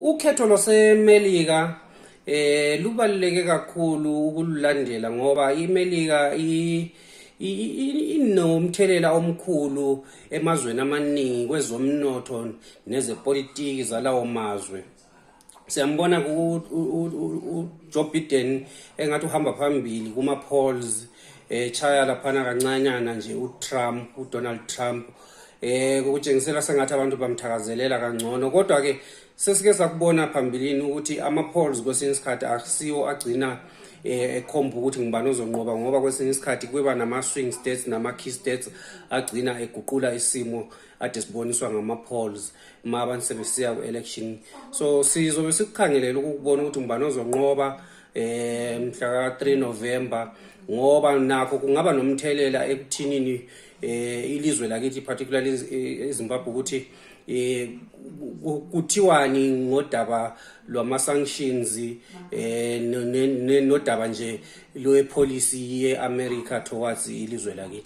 Ukhetho lwaseMelika lubaluleke kakhulu ukululandela ngoba iMelika inomthelela omkhulu emazweni amaningi kwezomnotho nezepolitiki zalawo mazwe. Siyambona Joe Biden engathi uhamba phambili kuma polls, chaya laphana kancanyana nje uDonald Trump, ukutshengisela sengathi abantu bamthakazelela kangcono. Kodwa ke sesike sakubona phambilini ukuthi ama polls kwesinye isikhathi akusiwo agcina ekhomba ukuthi ngibani ozonqoba, ngoba kwesinye isikhathi kuba nama swing states nama key states agcina eguqula isimo ade siboniswa ngama polls uma abantu sebesiya ku-election. So sizobe sikukhangelela ukubona ukuthi ngibani ozonqoba mhla ka 3 November, ngoba nakho kungaba nomthelela ekuthinini ilizwe lakithi particularly eZimbabwe ukuthi kuthiwani ngodaba lwama sanctions nodaba nje lwe policy ye America towards ilizwe lakithi.